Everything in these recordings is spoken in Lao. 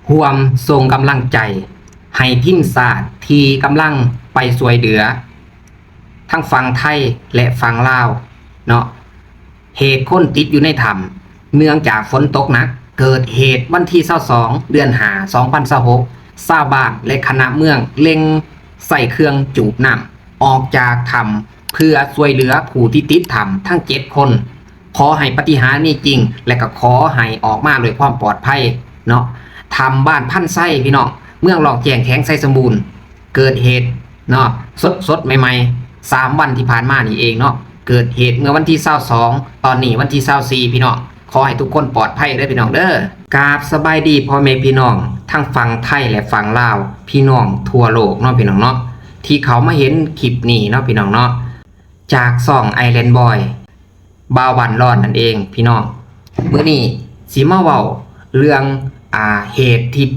ຮ່ວມສົ່ງກຳລັງໃຈໃຫ້ທີມຊາດທີ່ກຳລັງໄປຊ່ວຍເຫຼືອທັງຝັ່ງໄທ ແລະ ຝັ່ງລາວເນາະ. ເຫດຄົນຕິດຢູ່ໃນຖ້ຳ ເນື່ອງຈາກຝົນຕົກໜັກ. ເກີດເຫດວັນທີຊາວສອງ ເດືອນຫ້າ ສອງພັນຊາວຫົກ ຊາວບ້ານ ແລະ ຄະນະເມືອງເລັ່ງໃຊ້ເຄື່ອງສູບນ້ຳອອກຈາກຖ້ຳ ເພື່ອຊ່ວຍເຫຼືອຜູ້ທີ່ຕິດຖ້ຳທັງເຈັດຄົນ. ຂໍໃຫ້ປາຕິຫານມີຈິງ ແລະ ກໍຂໍໃຫ້ອອກມາດ້ວຍຄວາມປອດໄພເນາະ. ຖ້ຳບ້ານພັນໄຊ ພີ່ນ້ອງ, ເມືອງລ້ອງແຈ້ງ ແຂວງໄຊສົມບູນ. ເກີດເຫດເນາະ ສົດໆ ໃໝ່ໆ ສາມວັນທີ່ຜ່ານມານີ້ເອງເນາະ. ເກີດເຫດເມື່ອວັນທີຊາວສອງ ຕອນນີ້ວັນທີຊາວສີ່ ພີ່ນ້ອງ. ຂໍໃຫ້ທຸກຄົນປອດໄພເດີພີ່ນ້ອງເດີ. ກາບສະບາຍດີພໍ່ແມ່ພີ່ນ້ອງທັງຝັ່ງໄທ ແລະ ຝັ່ງລາວ, ພີ່ນ້ອງທົ່ວໂລກເນາະ ພີ່ນ້ອງເນາະ ທີ່ເຂົ້າມາເຫັນຄລິບນີ້ເນາະ ພີ່ນ້ອງເນາະ. ຈາກຊ່ອງ Island Boy ບ່າວບ້ານລອນນັ້ນເອງ ພີ່ນ້ອງ. ມື້ນີ້ຊິມາເວົ້າເລື່ອງ ອ່າ ເຫດທີ່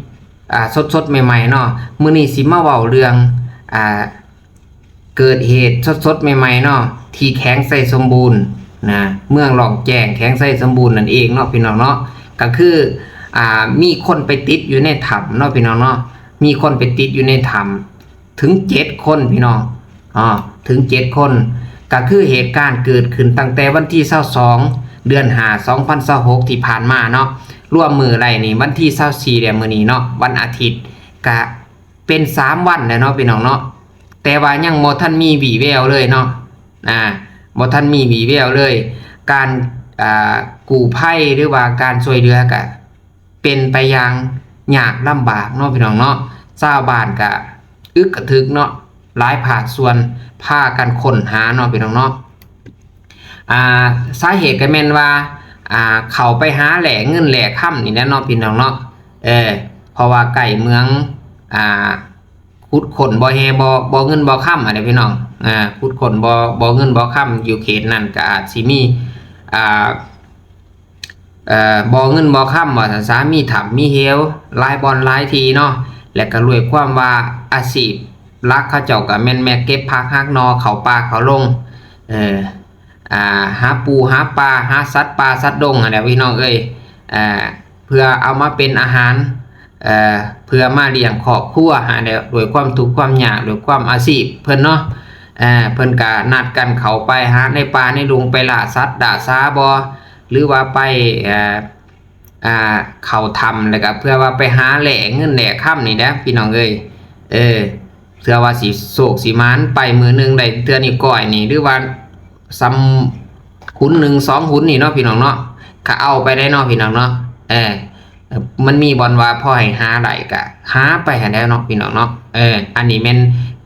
ອ່າ ສົດໆ ໃໝ່ໆ ເນາະ. ມື້ນີ້ຊິມາເວົ້າເລື່ອງ ອ່າ ເກີດເຫດສົດໆ ໃໝ່ໆ ເນາະ ທີ່ແຂວງໄຊສົມບູນນະ ເມືອງລ້ອງແຈ້ງ ແຂວງໄຊສົມບູນນັ້ນເອງເນາະ ພີ່ນ້ອງເນາະ. ກໍຄື ອ່າ ມີຄົນໄປຕິດຢູ່ໃນຖ້ຳເນາະ ພີ່ນ້ອງເນາະ. ມີຄົນໄປຕິດຢູ່ໃນຖ້ຳ ເຖິງເຈັດຄົນ ພີ່ນ້ອງ ເຖິງເຈັດຄົນ. ກໍຄືເຫດການເກີດຂຶ້ນຕັ້ງແຕ່ວັນທີຊາວສອງ ເດືອນຫ້າ ສອງພັນຊາວຫົກ ທີ່ຜ່ານມາເນາະ. ລວມມື້ໄດ້ນີ້ວັນທີຊາວສີ່ແລ້ວ ມື້ນີ້ເນາະ ວັນອາທິດ. ກະເປັນສາມວັນແລ້ວເນາະ ພີ່ນ້ອງເນາະ, ແຕ່ວ່າຍັງບໍ່ທັນມີວີ່ແວວເລີຍເນາະ. ອ່າ ບໍ່ທັນມີວີ່ແວວເລີຍ. ການ ອ່າ ກູ້ໄພ ຫຼືວ່າການຊ່ວຍເຫຼືອກະ ເປັນໄປຢ່າງຍາກລຳບາກເນາະ ພີ່ນ້ອງເນາະ. ຊາວບ້ານກະອຶກກະທຶກເນາະ, ຫຼາຍພາກສ່ວນພາກັນຄົ້ນຫາເນາະ ພີ່ນ້ອງເນາະ. ອ່າ ສາເຫດກະແມ່ນວ່າ ອ່າ ເຂົ້າໄປຫາແລ່ເງິນແລ່ຄຳນີ້ແຫຼະເນາະ ພີ່ນ້ອງເນາະ. ເອີ ເພາະວ່າໃກ້ເມືອງ ອ່າ ຂຸດຄົ້ນບໍ່ແຮ່ ບໍ່ ບໍ່ເງິນບໍ່ຄຳຫັ້ນແຫຼະ ພີ່ນ້ອງ. ອ່າ ຂຸດຄົ້ນບໍ່ ບໍ່ເງິນບໍ່ຄຳ ຢູ່ເຂດນັ້ນກະອາດຊິມີ ອ່າ ເອີ ບໍ່ເງິນບໍ່ຄຳວ່າຊັ້ນຊະ, ມີຖ້ຳມີເຫວຫຼາຍບ່ອນຫຼາຍທີ່ເນາະ. ແລະກະດ້ວຍຄວາມວ່າອາຊີບຫຼັກເຂົາເຈົ້າກະແມ່ນແມ່ເກັບຜັກຫັກໜໍ່ ເຂົ້າປ່າເຂົ້າດົງ ເອີ ອ່າ ຫາປູຫາປາ ຫາສັດປ່າສັດດົງຫັ້ນແຫຼະ ພີ່ນ້ອງເອີຍ. ເອີ ເພື່ອເອົາມາເປັນອາຫານ ເອີ ເພື່ອມາລ້ຽງຄອບຄົວຫັ້ນແຫຼະ ດ້ວຍຄວາມທຸກຄວາມຍາກ ດ້ວຍຄວາມອາຊີບເພິ່ນເນາະ. ເອີ ເພິ່ນກະນັດກັນເຂົ້າໄປຫາໃນປ່າໃນດົງ ໄປລ່າສັດລ່າສາບໍ ຫຼືວ່າໄປ ເອີ ອ່າ ເຂົ້າຖ້ຳ ແລ້ວກະເພື່ອວ່າໄປຫາແລ່ເງິນແລ່ຄຳນີ້ແຫຼະ ພີ່ນ້ອງເອີຍ. ເອີ ເພື່ອວ່າຊິໂຊກຊິໝານ ໄປມື້ໜຶ່ງໄດ້ເທື່ອນີ້ກ້ອຍນີ້ ຫຼືວ່າສ່ຳຫຸນໜຶ່ງສອງຫຸນນີ້ເນາະ ພີ່ນ້ອງເນາະ, ກະເອົາໄປໄດ້ເນາະ ພີ່ນ້ອງເນາະ. ເອີ ມັນມີບ່ອນວ່າພໍໃຫ້ຫາໄດ້ກະຫາໄປຫັ້ນແຫຼະເນາະ ພີ່ນ້ອງເນາະ. ເອີ ອັນນີ້ແມ່ນ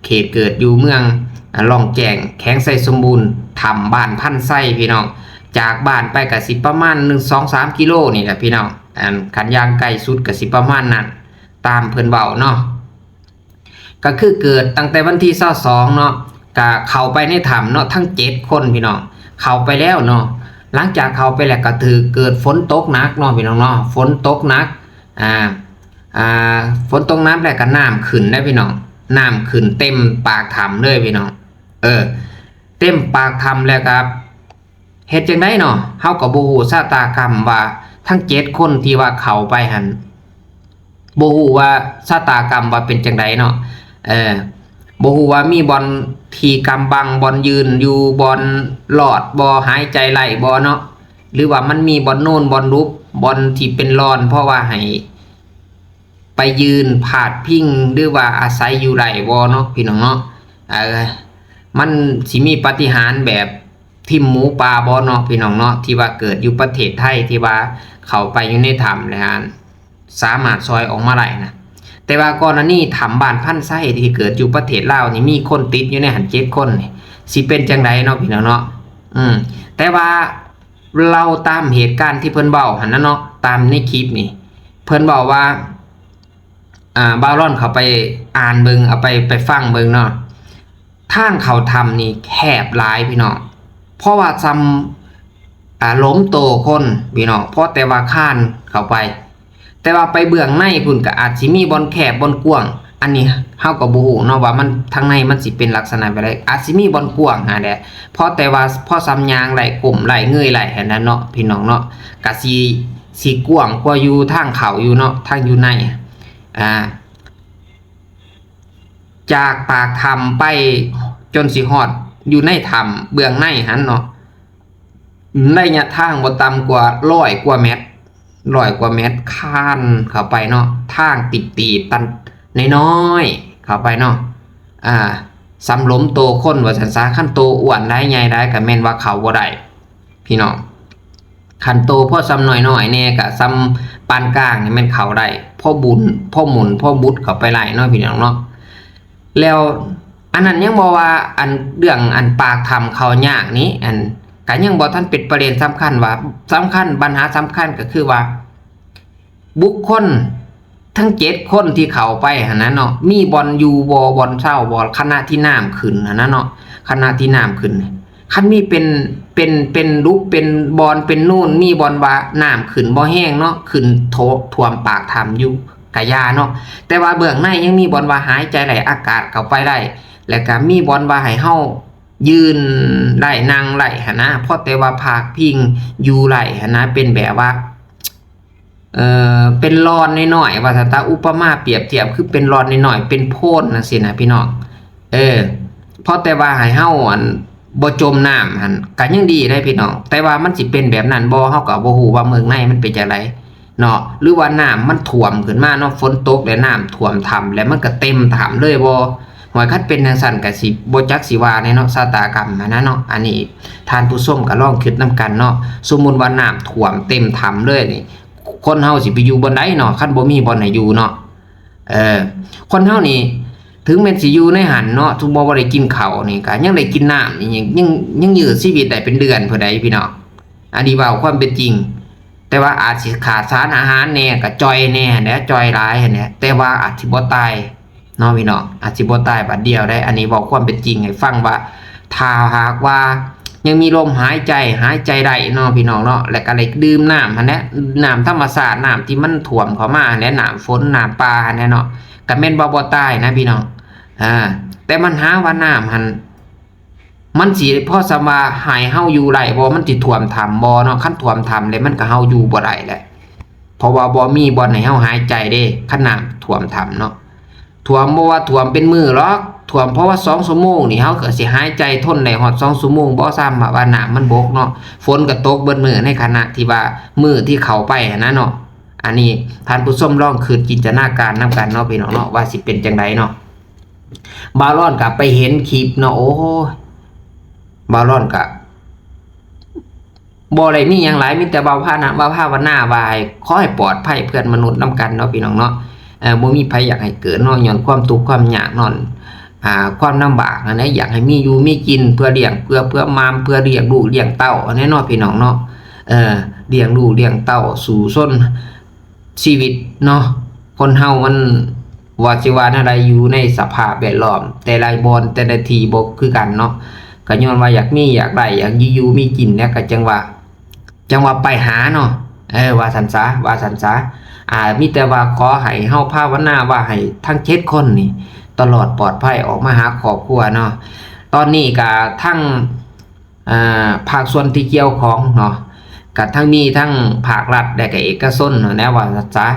ເຂດເກີດຢູ່ເມືອງ ອາ ລ້ອງແຈ້ງ ແຂວງໄຊສົມບູນ, ຖ້ຳບ້ານພັນໄຊ ພີ່ນ້ອງ. ຈາກບ້ານໄປກະຊິປະມານໜຶ່ງ ສອງ ສາມກິໂລນີ້ແຫຼະ ພີ່ນ້ອງ. ອັນ ຄັນຢ່າງໃກ້ສຸດກະຊິປະມານນັ້ນ ຕາມເພິ່ນເວົ້າເນາະ. ກະຄືເກີດຕັ້ງແຕ່ວັນທີຊາວສອງເນາະ, ກະເຂົ້າໄປໃນຖ້ຳເນາະ ທັງເຈັດຄົນ ພີ່ນ້ອງ, ເຂົ້າໄປແລ້ວເນາະ. ຫຼັງຈາກເຂົ້າໄປແລ້ວກະຖືກເກີດຝົນຕົກໜັກເນາະ ພີ່ນ້ອງເນາະ, ຝົນຕົກໜັກ ອ່າ ອ່າ ຝົນຕົກໜັກແລ້ວກະນ້ຳຂຶ້ນໄດ໋ ພີ່ນ້ອງ, ນ້ຳຂຶ້ນເຕັມປາກຖ້ຳເລີຍ ພີ່ນ້ອງ. ເອີ ເຕັມປາກຖ້ຳແລ້ວກະ ເຮັດຈັ່ງໃດເນາະ? ເຮົາກໍບໍ່ຮູ້ຊະຕາກຳວ່າທັງເຈັດຄົນທີ່ວ່າເຂົ້າໄປຫັ້ນ ບໍ່ຮູ້ວ່າຊະຕາກຳວ່າເປັນຈັ່ງໃດເນາະ. ເອີ ບໍ່ຮູ້ວ່າມີບ່ອນທີ່ກຳບັງ ບ່ອນຢືນຢູ່ ບ່ອນລອດບໍ່ ຫາຍໃຈໄດ້ບໍ່ເນາະ, ຫຼືວ່າມັນມີບ່ອນໂນນ ບ່ອນຫຼຸບ ບ່ອນທີ່ເປັນລອນ ເພາະວ່າໃຫ້ ໄປຢືນພາດພິງ ຫຼືວ່າອາໄສຢູ່ໄດ້ບໍ່ເນາະ ພີ່ນ້ອງເນາະ. ເອີ ມັນຊິມີປາຕິຫານແບບທີມໝູປ່າບໍ່ເນາະ ພີ່ນ້ອງເນາະ, ທີ່ວ່າເກີດຢູ່ປະເທດໄທ ທີ່ວ່າເຂົ້າໄປຢູ່ໃນຖ້ຳແລ້ວສາມາດຊ່ອຍອອກມາໄດ້ນະ. ແຕ່ວ່າກໍລະນີຖ້ຳບ້ານພັນໄຊທີ່ເກີດຢູ່ປະເທດລາວນີ້ ມີຄົນຕິດຢູ່ໃນຫັ້ນເຈັດຄົນນີ້ ຊິເປັນຈັ່ງໃດເນາະ ພີ່ນ້ອງເນາະ. ອືມ ແຕ່ວ່າ ເລົ່າຕາມເຫດການທີ່ເພິ່ນເວົ້າຫັ້ນນະເນາະ, ຕາມໃນຄລິບນີ້ ເພິ່ນເວົ້າວ່າ ອ່າ ບ່າວລອນເຂົ້າໄປອ່ານເບິ່ງ ເອົາໄປ ໄປຟັງເບິ່ງເນາະ, ທາງເຂົ້າຖ້ຳນີ້ແຄບຫຼາຍ ພີ່ນ້ອງ, ເພາະວ່າສ່ຳ ອ່າ ຫຼົມໂຕຄົນ ພີ່ນ້ອງ, ພໍແຕ່ວ່າຄານເຂົ້າໄປ. ແຕ່ວ່າໄປເບື້ອງໃນພຸ້ນກໍອາດຊິມີບ່ອນແຄບບ່ອນກວ້າງ, ອັນນີ້ເຮົາກໍບໍ່ຮູ້ເນາະວ່າມັນ ທາງໃນມັນຊິເປັນລັກສະນະແບບໃດ, ອາດຊິມີບ່ອນກວ້າງຫັ້ນແຫຼະ, ພໍແຕ່ວ່າພໍສ່ຳຍ່າງໄດ້ ກົ້ມໄດ້ ເງີຍໄດ້ຫັ້ນນະເນາະ ພີ່ນ້ອງເນາະ, ກະຊິ ຊິກວ້າງກວ່າຢູ່ທາງເຂົ້າຢູ່ເນາະ, ທາງຢູ່ໃນ. ອ່າ ຈາກປາກຖ້ຳໄປຈົນຊິຮອດຢູ່ໃນຖ້ຳເບື້ອງໃນຫັ້ນເນາະ ໄລຍະທາງບໍ່ຕ່ຳກວ່າຮ້ອຍກວ່າແມັດ ຮ້ອຍກວ່າແມັດ ຄານເຂົ້າໄປເນາະ ທາງຕິບໆ ຕັນນ້ອຍໆ ເຂົ້າໄປເນາະ ອ່າ ສຳຫຼົມໂຕຄົນວ່າຊັ້ນຊະ ຄັນໂຕອ້ວນຫຼາຍໃຫຍ່ຫຼາຍກໍແມ່ນວ່າເຂົ້າບໍ່ໄດ້ ພີ່ນ້ອງ ຄັນໂຕພໍສ່ຳນ້ອຍໆແດ່ ກະສ່ຳປານກາງນີ້ແມ່ນເຂົ້າໄດ້ ພໍບຸນ ພໍໝຸນ ພໍບຸດເຂົ້າໄປໄດ້ເນາະ ພີ່ນ້ອງເນາະ. ແລ້ວອັນນັ້ນຍັງບໍ່ວ່າ ອັນເລື່ອງອັນປາກຖ້ຳເຂົ້າຍາກນີ້ ອັນກະຍັງບໍ່ທັນເປັນປະເດັນສຳຄັນວ່າ ສຳຄັນ ບັນຫາສຳຄັນກໍຄືວ່າ ບຸກຄົນທັງເຈັດຄົນທີ່ເຂົ້າໄປຫັ້ນນະເນາະ ມີບ່ອນຢູ່ບໍ່ ບ່ອນເຊົາບໍ່ ຂະນະທີ່ນ້ຳຂຶ້ນຫັ້ນນະເນາະ ຂະນະທີ່ນ້ຳຂຶ້ນ ຄັນມີເປັນ ເປັນ ເປັນຫຼຸບ ເປັນບ່ອນ ເປັນນູນ ມີບ່ອນວ່ານ້ຳຂຶ້ນບໍ່ແຮງເນາະ ຂຶ້ນໂຖ ຖ້ວມປາກຖ້ຳຢູ່ກະຢ່າເນາະ ແຕ່ວ່າເບື້ອງໃນຍັງມີບ່ອນວ່າຫາຍໃຈໄດ້ ອາກາດເຂົ້າໄປໄດ້ ແລ້ວກະມີບ່ອນວ່າໃຫ້ເຮົາຢືນໄດ້ ນັ່ງໄດ້ຫັ້ນນະ ພໍແຕ່ວ່າພາກພິງຢູ່ໄດ້ຫັ້ນນະ ເປັນແບບວ່າ ເອີ ເປັນລອນນ້ອຍໆ ວ່າຊັ້ນ ຖ້າອຸປະມາປຽບທຽບຄືເປັນລອນນ້ອຍໆ ເປັນໂພນຈັ່ງຊີ້ນະພີ່ນ້ອງ ເອີ ພໍແຕ່ວ່າໃຫ້ເຮົາ ອັນ ບໍ່ຈົມນ້ຳຫັ້ນ ກະຍັງດີໄດ໋ພີ່ນ້ອງ ແຕ່ວ່າມັນຊິເປັນແບບນັ້ນບໍ່ ເຮົາກໍບໍ່ຮູ້ວ່າເບື້ອງໃນມັນເປັນຈັ່ງໃດເນາະ ຫຼືວ່ານ້ຳມັນຖ້ວມຂຶ້ນມາເນາະ ຝົນຕົກແລ້ວນ້ຳຖ້ວມຖ້ຳ ແລ້ວມັນກໍເຕັມຖ້ຳເລີຍບໍ່ ໂຫຍ ຄັນເປັນຈັ່ງຊັ້ນກໍຊິບໍ່ຈັກຊິວ່າແດ່ເນາະ ຊະຕາກຳຫັ້ນນະເນາະ ອັນນີ້ທ່ານຜູ້ຊົມກໍລອງຄິດນຳກັນເນາະ ສົມມຸດວ່ານ້ຳຖ້ວມເຕັມຖ້ຳເລີຍນີ້ ຄົນເຮົາຊິໄປຢູ່ບ່ອນໃດເນາະ ຄັນບໍ່ມີບ່ອນໃຫ້ຢູ່ເນາະ ເອີ ຄົນເຮົານີ້ ເຖິງແມ່ນຊິຢູ່ໃນຫັ້ນເນາະ ສົມມຸດບໍ່ໄດ້ກິນເຂົ້ານີ້ ກໍຍັງໄດ້ກິນນ້ຳນີ້ ຍັງ ຍັງ ຍັງຢືດຊີວິດໄດ້ເປັນເດືອນພຸ້ນໃດ໋ພີ່ນ້ອງ ອັນນີ້ເວົ້າຄວາມເປັນຈິງ ແຕ່ວ່າອາດຊິຂາດສານອາຫານແດ່ ກໍຈ່ອຍແດ່ຫັ້ນແຫຼະ ຈ່ອຍຫຼາຍຫັ້ນແຫຼະ ແຕ່ວ່າອາດຊິບໍ່ຕາຍ ເນາະພີ່ນ້ອງ ອາດຊິບໍ່ຕາຍບາດດຽວໄດ໋ ອັນນີ້ເວົ້າຄວາມເປັນຈິງໃຫ້ຟັງວ່າ ຖ້າຫາກວ່າຍັງມີລົມຫາຍໃຈ ຫາຍໃຈໄດ້ເນາະພີ່ນ້ອງເນາະ ແລ້ວກໍໄດ້ດື່ມນ້ຳຫັ້ນແຫຼະ ນ້ຳທຳມະຊາດ ນ້ຳທີ່ມັນຖ້ວມເຂົ້າມາຫັ້ນແຫຼະ ນ້ຳຝົນ ນ້ຳປ່າຫັ້ນແຫຼະເນາະ ກໍແມ່ນວ່າບໍ່ຕາຍນະພີ່ນ້ອງ ອ່າ ແຕ່ບັນຫາວ່ານ້ຳຫັ້ນ ມັນຊິພໍສ່ຳວ່າໃຫ້ເຮົາຢູ່ໄດ້ບໍ່ ມັນຊິຖ້ວມຖ້ຳບໍ່ເນາະ ຄັນຖ້ວມຖ້ຳແລ້ວມັນກໍ ເຮົາຢູ່ບໍ່ໄດ້ແຫຼະ ເພາະວ່າບໍ່ມີບ່ອນໃຫ້ເຮົາຫາຍໃຈເດ້ ຄັນນ້ຳຖ້ວມຖ້ຳເນາະ ຖ້ວມບໍ່ວ່າຖ້ວມເປັນມື້ຫຼອກ ຖ້ວມເພາະວ່າສອງຊົ່ວໂມງນີ້ ເຮົາກໍຊິຫາຍໃຈທົນໄດ້ຮອດສອງຊົ່ວໂມງບໍ່ ຊ້ຳວ່ານ້ຳມັນບົກເນາະ ຝົນກໍຕົກເບິດມື້ ໃນຂະນະທີ່ວ່າມື້ທີ່ເຂົ້າໄປຫັ້ນນະເນາະ ອັນນີ້ທ່ານຜູ້ຊົມລອງຄິດຈິນຕະນາການນຳກັນເນາະ ພີ່ນ້ອງເນາະ ວ່າຊິເປັນຈັ່ງໃດເນາະ. ບ່າວລອນກໍໄປເຫັນຄລິບເນາະ ໂອ້ຍ ບ່າວລອນກໍບໍ່ໄດ້ມີຫຍັງຫຼາຍ ມີແຕ່ເວົ້າພານະ ເວົ້າພາວະນາວ່າໃຫ້ ຂໍໃຫ້ປອດໄພເພື່ອນມະນຸດນຳກັນເນາະ ພີ່ນ້ອງເນາະ ເອີ ບໍ່ມີໃຜຢາກໃຫ້ເກີດເນາະ ຍ້ອນຄວາມທຸກຄວາມຍາກ ຍ້ອນ ອ່າ ຄວາມລຳບາກຫັ້ນແຫຼະ ຢາກໃຫ້ມີຢູ່ມີກິນ ເພື່ອລ້ຽງ ເພື່ອ ເພື່ອໝາມ ເພື່ອລ້ຽງລູກລ້ຽງເຕົ້າຫັ້ນແຫຼະເນາະ ພີ່ນ້ອງເນາະ ເອີ ລ້ຽງລູກລ້ຽງເຕົ້າ ສູ້ຊົນ ຊີວິດເນາະ ຄົນເຮົາມັນ ວ່າຊິວ່າແນວໃດ ຢູ່ໃນສະພາບແວດລ້ອມແຕ່ລະບ່ອນແຕ່ລະທີ່ບໍ່ຄືກັນເນາະ ກໍຍ້ອນວ່າຢາກມີຢາກໄດ້ ຢາກຢູ່ມີກິນແຫຼະ ກໍຈັ່ງວ່າ ຈັ່ງວ່າໄປຫາເນາະ ເອີ ວ່າຊັ້ນສາ ວ່າຊັ້ນສາ ອ່າ ມີແຕ່ວ່າຂໍໃຫ້ເຮົາພາວະນາວ່າໃຫ້ທັງເຈັດຄົນນີ້ຕະຫຼອດປອດໄພອອກມາຫາຄອບຄົວເນາະ ຕອນນີ້ກໍທັງ ອ່າ ພາກສ່ວນທີ່ກ່ຽວຂ້ອງເນາະ ກະທັງມີທັງພາກລັດ ແລະກະເອກະຊົນເນາະ ແນວວ່າຊະ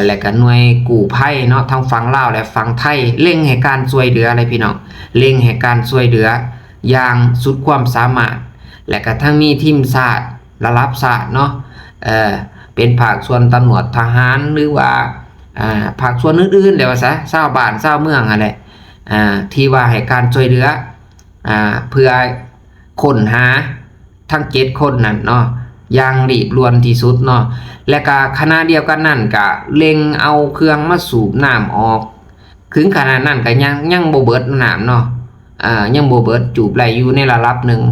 ແລະກະໜ່ວຍກູ້ໄພເນາະ ທັງຝັ່ງລາວ ແລະຝັ່ງໄທ ເລັ່ງໃຫ້ການຊ່ວຍເຫຼືອເລີຍພີ່ນ້ອງ ເລັ່ງໃຫ້ການຊ່ວຍເຫຼືອຢ່າງສຸດຄວາມສາມາດ ແລະກະທັງມີທີມຊາດ ລະດັບຊາດເນາະ ເປັນພາກສ່ວນຕຳຫຼວດ ທະຫານ ຫຼືວ່າ ອ່າ ພາກສ່ວນອື່ນໆ ແຫຼະວ່າຊະ ຊາວບ້ານຊາວເມືອງຫັ້ນແຫຼະ ທີ່ວ່າໃຫ້ການຊ່ວຍເຫຼືອ ອ່າ ເພື່ອຄົ້ນຫາທັງເຈັດຄົນນັ້ນເນາະ ຢ່າງລີບດ່ວນທີ່ສຸດເນາະ ແລະກະຂະນະດຽວກັນນັ້ນກະເລັ່ງເອົາເຄື່ອງມາສູບນ້ຳອອກ ເຖິງຂະນະນັ້ນກະຍັງ ຍັງບໍ່ເບິດນ້ຳເນາະ ອ່າ ຍັງບໍ່ເບິດ ສູບໄດ້ຢູ່ໃນລະດັບໜຶ່ງ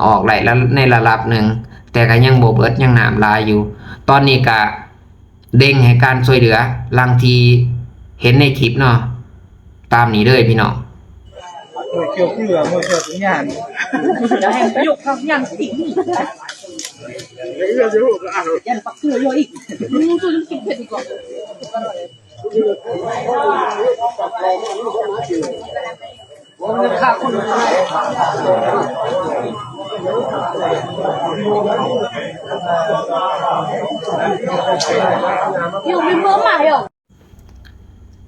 ອອກໄດ້ລະ ໃນລະດັບໜຶ່ງ ແຕ່ກະຍັງບໍ່ເບິດ ຍັງນ້ຳຫຼາຍຢູ່ ຕອນນີ້ກະ ເລັ່ງໃຫ້ການຊ່ວຍເຫຼືອ ດັ່ງທີ່ເຫັນໃນຄລິບເນາະ ຕາມນີ້ເລີຍພີ່ນ້ອງ.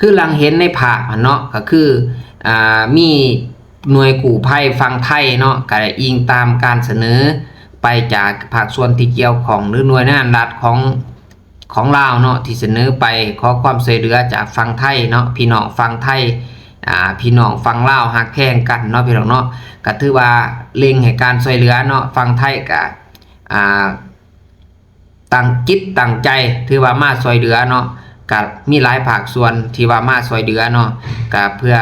คือหลังเห็นในภาพหั่นเนาะ ก็คือ อ่า มีหน่วยกู้ภัยฝั่งไทยเนาะ ก็ได้อิงตามการเสนอไปจากภาคส่วนที่เกี่ยวข้อง หรือหน่วยงานรัฐของ ของลาวเนาะ ที่เสนอไปขอความช่วยเหลือจากฝั่งไทยเนาะ พี่น้องฝั่งไทย อ่า พี่น้องฝั่งลาวฮักแพงกันเนาะ พี่น้องเนาะ ก็ถือว่าเร่งให้การช่วยเหลือเนาะ ฝั่งไทยก็ อ่า ตั้งจิตตั้งใจ ถือว่ามาช่วยเหลือเนาะ ก็มีหลายภาคส่วนที่ว่ามาช่วยเหลือเนาะ ก็เพื่อ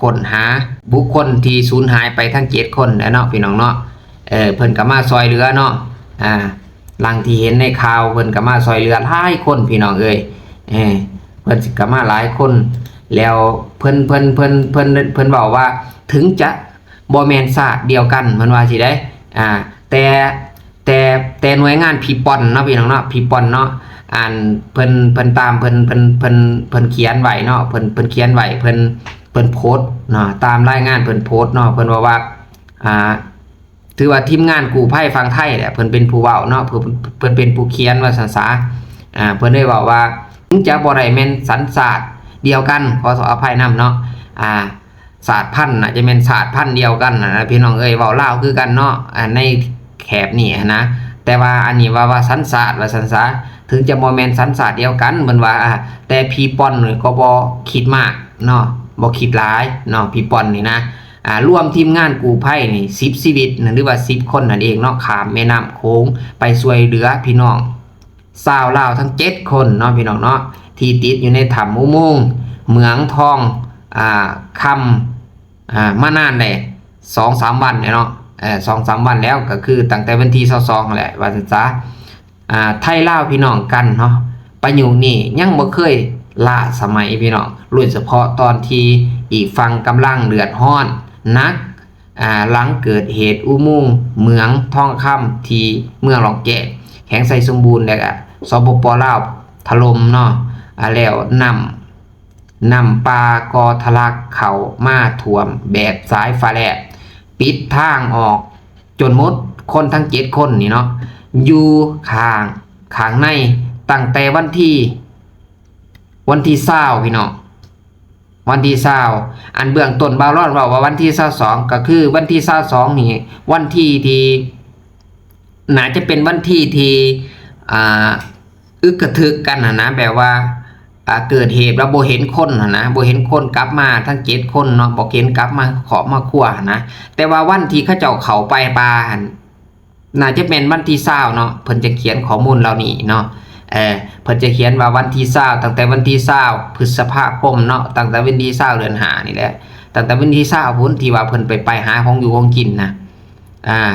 ค้นหาบุคคลที่สูญหายไปทั้งเจ็ดคนแหละเนาะ พี่น้องเนาะ เออ เพิ่นก็มาซ่อยเหลือเนาะ อ่า หลังที่เห็นในข่าว เพิ่นก็มาซ่อยเหลือหลายคน พี่น้องเอ้ย เออ เพิ่นสิก็มาหลายคน แล้วเพิ่น เพิ่น เพิ่น เพิ่น เพิ่นเว้าว่า ถึงจะบ่แม่นชาติเดียวกัน เพิ่นว่าซี้ได๋ อ่า แต่ แต่ แต่หน่วยงานพี่ป้อนเนาะ พี่น้องเนาะ พี่ป้อนเนาะ อันเพิ่น เพิ่นตาม เพิ่น เพิ่น เพิ่น เพิ่นเขียนไว้เนาะ เพิ่น เพิ่นเขียนไว้ เพิ่น เพิ่นโพสต์เนาะ ตามรายงานเพิ่นโพสต์เนาะ เพิ่นว่า ว่า อ่า ຖືວ່າທີມງານກູ້ໄພຝັ່ງໄທແຫຼະ ເພິ່ນເປັນຜູ້ເວົ້າເນາະ ເພິ່ນ ເພິ່ນເປັນຜູ້ຂຽນວ່າຊັ້ນສາ. ອ່າ ເພິ່ນໄດ້ເວົ້າວ່າ ເຖິງຈະບໍ່ໄດ້ແມ່ນສັນຊາດດຽວກັນ ຂໍອະໄພນຳເນາະ ອ່າ ຊາດພັນ ໜ້າຈະແມ່ນຊາດພັນດຽວກັນນະ ພີ່ນ້ອງເອີຍ ເວົ້າລາວຄືກັນເນາະ ອ່າ ໃນແຖບນີ້ຫັ້ນນະ ແຕ່ວ່າອັນນີ້ວ່າ ວ່າສັນຊາດວ່າຊັ້ນສາ ເຖິງຈະບໍ່ແມ່ນສັນຊາດດຽວກັນ ເພິ່ນວ່າ ອ່າ ແຕ່ພີ່ປ່ອນນີ້ກໍບໍ່ຄິດມາກເນາະ ບໍ່ຄິດຫຼາຍເນາະ ພີ່ປ່ອນນີ້ນະ. ອ່າ ລວມທີມງານກູ້ໄພນີ້ສິບຊີວິດ ຫຼືວ່າສິບຄົນນັ້ນເອງເນາະ ຂ້າມແມ່ນ້ຳໂຂງໄປຊ່ວຍເຫຼືອພີ່ນ້ອງຊາວລາວທັງເຈັດຄົນເນາະ ພີ່ນ້ອງເນາະ ທີ່ຕິດຢູ່ໃນຖ້ຳອຸໂມງເໝືອງທອງ ອ່າ ຄຳ ອ່າ ມານານແລ້ວ ສອງສາມວັນແລ້ວເນາະ ເອີ ສອງສາມວັນແລ້ວ ກໍຄືຕັ້ງແຕ່ວັນທີຊາວສອງຫັ້ນແຫຼະ ວ່າຊັ້ນຊະ. ອ່າ ໄທລາວພີ່ນ້ອງກັນເນາະ ປະໂຫຍກນີ້ຍັງບໍ່ເຄີຍລ້າສະໄໝພີ່ນ້ອງ ໂດຍສະເພາະຕອນທີ່ອີກຝັ່ງກຳລັງເດືອດຮ້ອນໜັກ ອ່າ ຫຼັງເກີດເຫດອຸໂມງເໝືອງທອງຄຳທີ່ເມືອງຫຼອງແກະ ແຂວງໄຊສົມບູນ ແລະ ກະ ສປປ ລາວ ຖະຫຼົ່ມເນາະ ອ່າ ແລ້ວນ້ຳ ນ້ຳປ່າກໍທະລັກເຂົ້າມາຖ້ວມແບບສາຍຟ້າແລບ ປິດທາງອອກຈົນໝົດ ຄົນທັງເຈັດຄົນນີ້ເນາະ ຢູ່ຂ້າງ ຂ້າງໃນ ຕັ້ງແຕ່ວັນທີ ວັນທີຊາວ ພີ່ນ້ອງ ວັນທີຊາວ ອັນເບື້ອງຕົ້ນບ່າວລອນເວົ້າວ່າວັນທີຊາວສອງ ກໍຄືວັນທີຊາວສອງນີ້ ວັນທີທີ່ ໜ້າຈະເປັນວັນທີທີ່ ອ່າ ອຶກກະທຶກກັນຫັ້ນນະ ແບບວ່າ ອ່າ ເກີດເຫດແລ້ວບໍ່ເຫັນຄົນຫັ້ນນະ ບໍ່ເຫັນຄົນກັບມາທັງເຈັດຄົນເນາະ ບໍ່ເຫັນກັບມາຄອບມາຄົວຫັ້ນນະ ແຕ່ວ່າວັນທີ່ເຂົາເຈົ້າເຂົ້າໄປປ່າຫັ້ນ ໜ້າຈະແມ່ນວັນທີຊາວເນາະ ເພິ່ນຈະຂຽນຂໍ້ມູນເຫຼົ່ານີ້ເນາະ ເອີ ເພິ່ນຈະຂຽນວ່າວັນທີຊາວ ຕັ້ງແຕ່ວັນທີຊາວ ພຶດສະພາຄົມເນາະ ຕັ້ງແຕ່ວັນທີຊາວ ເດືອນຫ້ານີ້ແຫຼະ ຕັ້ງແຕ່ວັນທີຊາວພຸ້ນ ທີ່ວ່າເພິ່ນໄປ ໄປຫາຂອງຢູ່ຂອງກິນນະ ອ່າ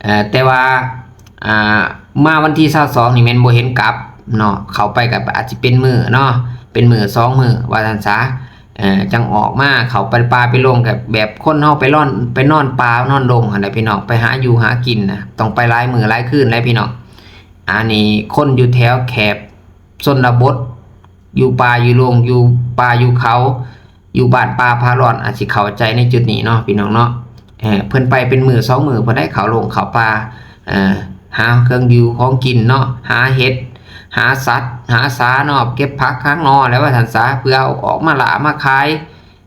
ເອີ ແຕ່ວ່າ ອ່າ ມາວັນທີຊາວສອງນີ້ແມ່ນບໍ່ເຫັນກັບເນາະ ເຂົ້າໄປກໍອາດຊິເປັນມື້ເນາະ ເປັນມື້ສອງມື້ວ່າຊັ້ນສາ ເອີ ຈັ່ງອອກມາ ເຂົ້າໄປປ່າໄປດົງ ກໍແບບຄົນເຮົາໄປລອນ ໄປນອນປ່ານອນດົງຫັ້ນແຫຼະພີ່ນ້ອງ ໄປຫາຢູ່ຫາກິນນະ ຕ້ອງໄປຫຼາຍມື້ຫຼາຍຄືນແຫຼະພີ່ນ້ອງ. ອັນນີ້ຄົນຢູ່ແຖວແຖບຊົນນະບົດ ຢູ່ປ່າຢູ່ດົງ ຢູ່ປ່າຢູ່ເຂົາ ຢູ່ບ້ານປ່າພາລອນ ອາດຊິເຂົ້າໃຈໃນຈຸດນີ້ເນາະ ພີ່ນ້ອງເນາະ ເອີ ເພິ່ນໄປເປັນມື້ສອງມື້ ເພິ່ນໄດ້ເຂົ້າດົງເຂົ້າປ່າ ເອີ ຫາເຄື່ອງຢູ່ຂອງກິນເນາະ ຫາເຫັດ ຫາສັດ ຫາສາເນາະ ເກັບຜັກຫາໜໍ່ແລ້ວວ່າຊັ້ນສາ ເພື່ອເອົາອອກມາລ້າມາຂາຍ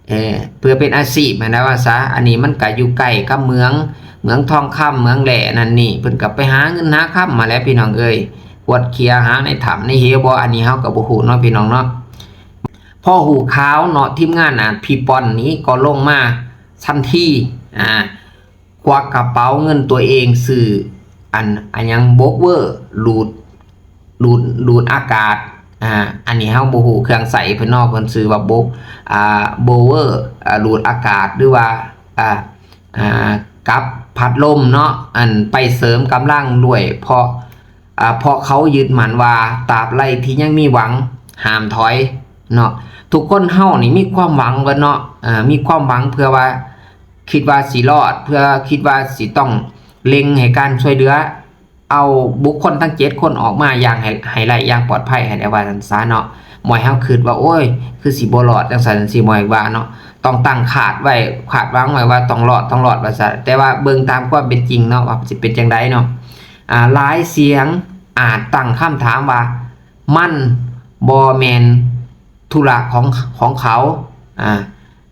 ເອີ ເພື່ອເປັນອາຊີບຫັ້ນນະວ່າຊະ. ອັນນີ້ມັນກະຢູ່ໃກ້ກັບເໝືອງ ເໝືອງທອງຄຳ ເໝືອງແຮ່ນັ້ນນີ້ ເພິ່ນກະໄປຫາເງິນຫາຄຳຫັ້ນແຫຼະ ພີ່ນ້ອງເອີຍ ກວດເຄຍຫາໃນຖ້ຳໃນເຫວບໍ່ ອັນນີ້ເຮົາກະບໍ່ຮູ້ເນາະ ພີ່ນ້ອງເນາະ. ພໍຮູ້ຂ່າວເນາະ ທີມງານ ອ່າ ພີ່ປ່ອນນີ້ກໍລົງມາທັນທີ ອ່າ ຄວັກກະເປົາເງິນຕົວເອງ ຊື້ອັນ ອັນຫຍັງ ໂບກເວີ ດູດ ດູດ ດູດອາກາດ ອ່າ ອັນນີ້ເຮົາບໍ່ຮູ້ເຄື່ອງໃຊ້ເພິ່ນເນາະ ເພິ່ນຊື່ວ່າໂບກ ອ່າ ໂບເວີ ອ່າ ດູດອາກາດ ຫຼືວ່າ ອ່າ ອ່າ ກັບພັດລົມເນາະ ອັນໄປເສີມກຳລັງດ້ວຍ ເພາະ ອ່າ ເພາະເຂົາຍຶດໝັ້ນວ່າ ຕາບໃດທີ່ຍັງມີຫວັງ ຫ້າມຖອຍເນາະ. ທຸກຄົນເຮົານີ້ມີຄວາມຫວັງເບິດເນາະ ເອີ ມີຄວາມຫວັງເພື່ອວ່າ ຄິດວ່າຊິລອດ ເພື່ອຄິດວ່າຊິຕ້ອງເລັ່ງໃຫ້ການຊ່ວຍເຫຼືອ ເອົາບຸກຄົນທັງເຈັດຄົນອອກມາຢ່າງໃຫ້ ໃຫ້ໄດ້ຢ່າງປອດໄພ ໃຫ້ໄດ້ວ່າຊັ້ນຊະເນາະ. ບໍ່ໃຫ້ເຮົາຄິດວ່າ ໂອ້ຍ ຄືຊິບໍ່ລອດ ຈັ່ງຊັ້ນຈັ່ງຊີ້ ບໍ່ໃຫ້ວ່າເນາະ ຕ້ອງຕັ້ງຄາດໄວ້ ຄາດຫວັງໄວ້ວ່າຕ້ອງລອດ ຕ້ອງລອດວ່າຊັ້ນ. ແຕ່ວ່າເບິ່ງຕາມຄວາມເປັນຈິງເນາະ ວ່າຊິເປັນຈັ່ງໃດເນາະ. ອ່າ ຫຼາຍສຽງອາດຕັ້ງຄຳຖາມວ່າ ມັນບໍ່ແມ່ນທຸລະຂອງ ຂອງເຂົາ ອ່າ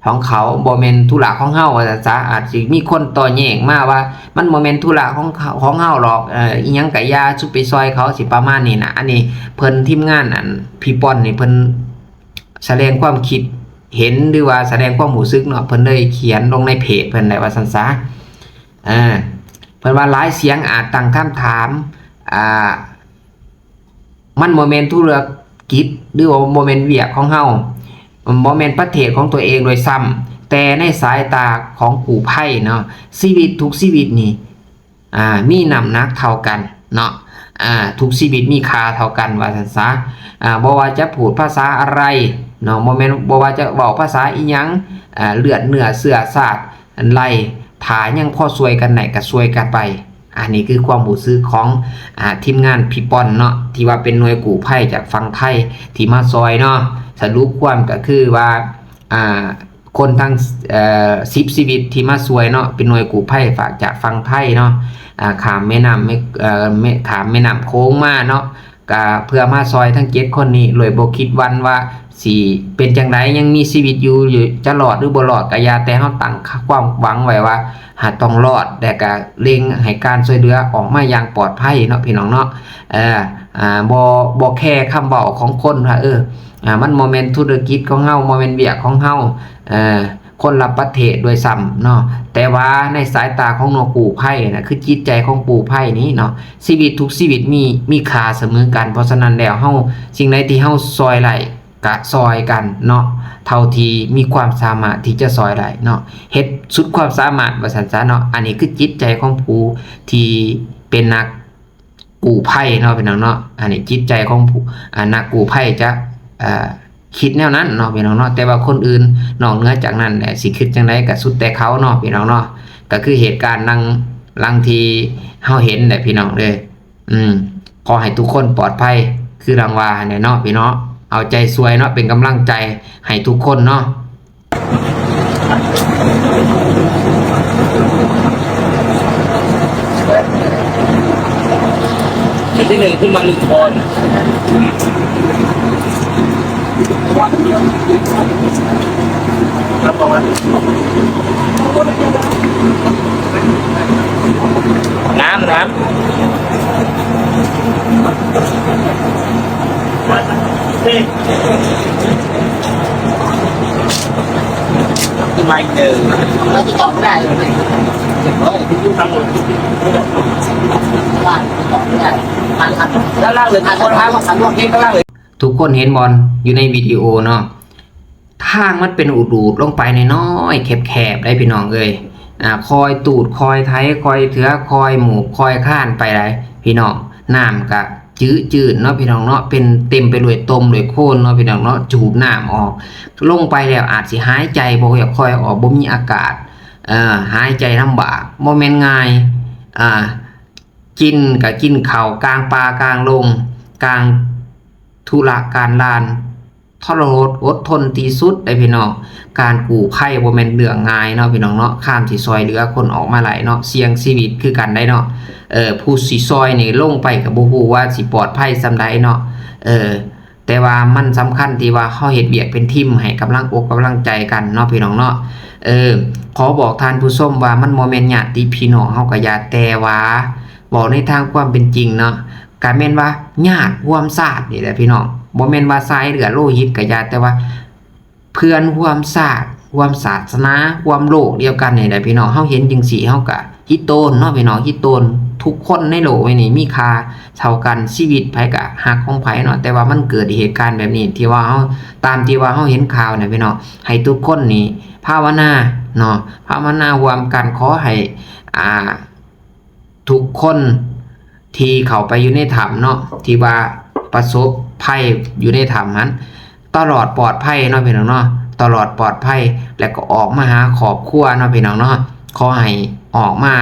ຂອງເຂົາ ບໍ່ແມ່ນທຸລະຂອງເຮົາ ວ່າຊັ້ນຊະ. ອາດຊິມີຄົນໂຕ້ແຍ້ງມາວ່າ ມັນບໍ່ແມ່ນທຸລະຂອງເຂົາ ຂອງເຮົາດອກ ເອີ ອີ່ຫຍັງກະຢ່າ ສຸໄປຊ່ອຍເຂົາ ຊິປະມານນີ້ນະ. ອັນນີ້ເພິ່ນ ທີມງານ ອັນ ພີ່ປ່ອນນີ້ ເພິ່ນສະແດງຄວາມຄິດເຫັນ ຫຼືວ່າສະແດງຄວາມຮູ້ສຶກເນາະ ເພິ່ນເລີຍຂຽນລົງໃນເພຈເພິ່ນແຫຼະ ວ່າຊັ້ນຊະ. ເອີ ເພິ່ນວ່າ ຫຼາຍສຽງອາດຕັ້ງຄຳຖາມ ອ່າ ມັນບໍ່ແມ່ນທຸລະກິດ ຫຼືວ່າບໍ່ແມ່ນວຽກຂອງເຮົາ ບໍ່ແມ່ນປະເທດຂອງຕົວເອງດ້ວຍຊ້ຳ. ແຕ່ໃນສາຍຕາຂອງກູ້ໄພເນາະ ຊີວິດທຸກຊີວິດນີ້ ອ່າ ມີນ້ຳໜັກເທົ່າກັນເນາະ ອ່າ ທຸກຊີວິດມີຄ່າເທົ່າກັນ ວ່າຊັ້ນຊະ. ອ່າ ບໍ່ວ່າຈະພູດພາສາອະໄລເນາະ ບໍ່ແມ່ນ ບໍ່ວ່າຈະເວົ້າພາສາອີ່ຫຍັງ ອ່າ ເລືອດເນື້ອເຊື້ອຊາດ ອັນໃດ ຖ້າຍັງພໍຊ່ວຍກັນໄດ້ກໍຊ່ວຍກັນໄປ. ອັນນີ້ຄືຄວາມຮູ້ສຶກຂອງ ອ່າ ທີມງານພີ່ປ່ອນເນາະ ທີ່ວ່າເປັນໜ່ວຍກູ້ໄພຈາກຝັ່ງໄທທີ່ມາຊ່ອຍເນາະ. ສະຫຼຸບຄວາມກໍຄືວ່າ ອ່າ ຄົນທັງ ເອີ ສິບຊີວິດທີ່ມາຊ່ວຍເນາະ ເປັນໜ່ວຍກູ້ໄພຝາກຈາກຝັ່ງໄທເນາະ ອາ ຂ້າມແມ່ນ້ຳ ເອີ ແມ່ ຂ້າມແມ່ນ້ຳໂຂງມາເນາະ ກະເພື່ອມາຊ່ອຍທັງເຈັດຄົນນີ້ ໂດຍບໍ່ຄິດຫວັ່ນວ່າຊິເປັນຈັ່ງໃດ ຍັງມີຊີວິດຢູ່ ຢູ່ ຈະລອດຫຼືບໍ່ລອດກະຢ່າ ແຕ່ເຮົາຕັ້ງຄ- ຄວາມຫວັງໄວ້ວ່າຫາກຕ້ອງລອດ ແລະກະເລັ່ງໃຫ້ການຊ່ວຍເຫຼືອອອກມາຢ່າງປອດໄພເນາະ ພີ່ນ້ອງເນາະ ເອີ ອາ ບໍ່ ບໍ່ແຄຄຳເວົ້າຂອງຄົນວ່າ ເອີ ອາ ມັນບໍ່ແມ່ນທຸລະກິດຂອງເຮົາ ບໍ່ແມ່ນວຽກຂອງເຮົາ ເອີ ຄົນລະປະເທດດ້ວຍຊ້ຳເນາະ ແຕ່ວ່າໃນສາຍຕາຂອງໜ່ວຍກູ້ໄພນະ ຄືຈິດໃຈຂອງກູ້ໄພນີ້ເນາະ ຊີວິດທຸກຊີວິດມີ ມີຄ່າສະເໝີກັນ. ເພາະສະນັ້ນແລ້ວ ເຮົາ ສິ່ງໃດທີ່ເຮົາຊ່ອຍໄດ້ກະຊ່ອຍກັນເນາະ ເທົ່າທີ່ມີຄວາມສາມາດທີ່ຈະຊ່ອຍໄດ້ເນາະ ເຮັດສຸດຄວາມສາມາດວ່າຊັ້ນຊະເນາະ. ອັນນີ້ຄືຈິດໃຈຂອງຜູ້ທີ່ເປັນນັກ ກູ້ໄພເນາະ ພີ່ນ້ອງເນາະ ອັນນີ້ຈິດໃຈຂອງຜູ້ ອາ ນັກກູ້ໄພຈະ ເອີ ຄິດແນວນັ້ນເນາະ ພີ່ນ້ອງເນາະ ແຕ່ວ່າຄົນອື່ນນອກເໜືອຈາກນັ້ນແຫຼະ ຊິຄິດຈັ່ງໃດກະສຸດແຕ່ເຂົາເນາະ ພີ່ນ້ອງເນາະ. ກະຄືເຫດການດັ່ງ ດັ່ງທີ່ເຮົາເຫັນແຫຼະ ພີ່ນ້ອງເອີຍ ອືມ ຂໍໃຫ້ທຸກຄົນປອດໄພ ຄືດັ່ງວ່າຫັ້ນແຫຼະເນາະ ພີ່ນ້ອງ ເອົາໃຈຊ່ວຍເນາະ ເປັນກຳລັງໃຈໃຫ້ທຸກຄົນເນາະ. ນ້ຳ ນ້ຳ ທຸກຄົນເຫັນບໍ່ ຢູ່ໃນວິດີໂອເນາະ ທາງມັນເປັນອູດໆລົງໄປນ້ອຍໆ ແຄບໆ ໄດ໋ພີ່ນ້ອງເອີຍ ອາ ຄ່ອຍຕູດ ຄ່ອຍໄຖ ຄ່ອຍເຖືອ ຄ່ອຍໝູບ ຄ່ອຍຄານໄປໄດ໋ພີ່ນ້ອງ. ນ້ຳກະຈືດໆເນາະ ພີ່ນ້ອງເນາະ ເປັນ ເຕັມໄປດ້ວຍຕົມດ້ວຍໂຄນເນາະ ພີ່ນ້ອງເນາະ ສູບນ້ຳອອກ ລົງໄປແລ້ວອາດຊິຫາຍໃຈບໍ່ຄ່ອຍອອກ ບໍ່ມີອາກາດ ເອີ ຫາຍໃຈລຳບາກ ບໍ່ແມ່ນງ່າຍ ອາ ກິນກະກິນເຂົ້າກາງປ່າກາງດົງ ກາງທຸລະການລານ ທໍລະຫົດອົດທົນທີ່ສຸດເດ້ພີ່ນ້ອງ. ການກູ້ໄພບໍ່ແມ່ນເລື່ອງງ່າຍເນາະ ພີ່ນ້ອງເນາະ ຄາມຊິຊ່ອຍເຫຼືອຄົນອອກມາໄດ້ເນາະ ສ່ຽງຊີວິດຄືກັນໄດ໋ເນາະ. ເອີ ຜູ້ຊິຊ່ອຍນີ້ລົງໄປກໍບໍ່ຮູ້ວ່າຊິປອດໄພສ່ຳໃດເນາະ ເອີ ແຕ່ວ່າມັນສຳຄັນທີ່ວ່າເຮົາເຮັດວຽກເປັນທີມ ໃຫ້ກຳລັງອົກກຳລັງໃຈກັນເນາະ ພີ່ນ້ອງເນາະ. ເອີ ຂໍບອກທ່ານຜູ້ຊົມວ່າມັນບໍ່ແມ່ນຍາດຕິພີ່ນ້ອງເຮົາກໍຢ່າ ແຕ່ວ່າເວົ້າໃນທາງຄວາມເປັນຈິງເນາະ ກະແມ່ນວ່າຍາດຮ່ວມຊາດນີ້ແຫຼະພີ່ນ້ອງ ບໍ່ແມ່ນວ່າສາຍເລືອດໂລຫິດກະຢ່າ ແຕ່ວ່າເພື່ອນຮ່ວມຊາດ ຮ່ວມສາສະໜາ ຮ່ວມໂລກດຽວກັນນີ້ແຫຼະພີ່ນ້ອງ. ເຮົາເຫັນຈັ່ງຊີ້ເຮົາກະຮິໂຕນເນາະພີ່ນ້ອງ ຣິໂຕນ ທຸກຄົນໃນໂລກໃບນີ້ມີຄ່າເທົ່າກັນ ຊີວິດໃຜກະຮັກຂອງໃຜເນາະ ແຕ່ວ່າມັນເກີດເຫດການແບບນີ້ ທີ່ວ່າເຮົາ ຕາມທີ່ວ່າເຮົາເຫັນຂ່າວນີ້ພີ່ນ້ອງ ໃຫ້ທຸກຄົນນີ້ພາວະນາເນາະ ພາວະນາຮ່ວມກັນ ຂໍໃຫ້ ອ່າ ທຸກຄົນທີ່ເຂົ້າໄປຢູ່ໃນຖ້ຳເນາະ ທີ່ວ່າປະສົບໄພຢູ່ໃນຖ້ຳຫັ້ນ ຕະຫຼອດປອດໄພເນາະ ພີ່ນ້ອງເນາະ ຕະຫຼອດປອດໄພ ແລ້ວກໍອອກມາຫາຄອບຄົວເນາະ ພີ່ນ້ອງເນາະ ຂໍໃຫ້ອອກມາ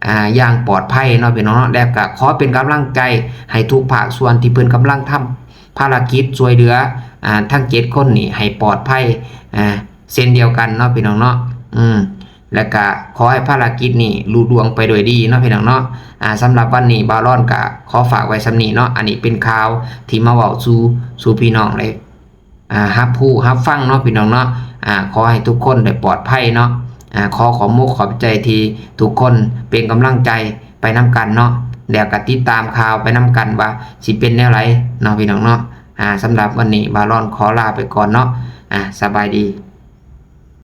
ອ່າ ຢ່າງປອດໄພເນາະ ພີ່ນ້ອງເນາະ ແລ້ວກໍຂໍເປັນກຳລັງໃຈໃຫ້ທຸກພາກສ່ວນທີ່ເພິ່ນກຳລັງທຳພາລະກິດຊ່ວຍເຫຼືອ ອ່າ ທັງເຈັດຄົນນີ້ໃຫ້ປອດໄພ ອ່າ ເຊັ່ນດຽວກັນເນາະ ພີ່ນ້ອງເນາະ ອືມ ແລ້ວກະຂໍໃຫ້ພາລະກິດນີ້ລຸລ່ວງໄປດ້ວຍດີເນາະ ພີ່ນ້ອງເນາະ. ອ່າ ສຳລັບວັນນີ້ບ່າວລອນກະຂໍຝາກໄວ້ສ່ຳນີ້ເນາະ ອັນນີ້ເປັນຂ່າວທີ່ມາເວົ້າສູ່ ສູ່ພີ່ນ້ອງໄດ້ ອ່າ ຮັບຮູ້ຮັບຟັງເນາະ ພີ່ນ້ອງເນາະ. ອ່າ ຂໍໃຫ້ທຸກຄົນໄດ້ປອດໄພເນາະ ອ່າ ຂໍຂອບມຸກຂອບໃຈທີ່ທຸກຄົນເປັນກຳລັງໃຈໄປນຳກັນເນາະ ແລ້ວກະຕິດຕາມຂ່າວໄປນຳກັນວ່າຊິເປັນແນວໃດເນາະ ພີ່ນ້ອງເນາະ. ອ່າ ສຳລັບວັນນີ້ບ່າວລອນຂໍລາໄປກ່ອນເນາະ ອ່າ ສະບາຍດີ.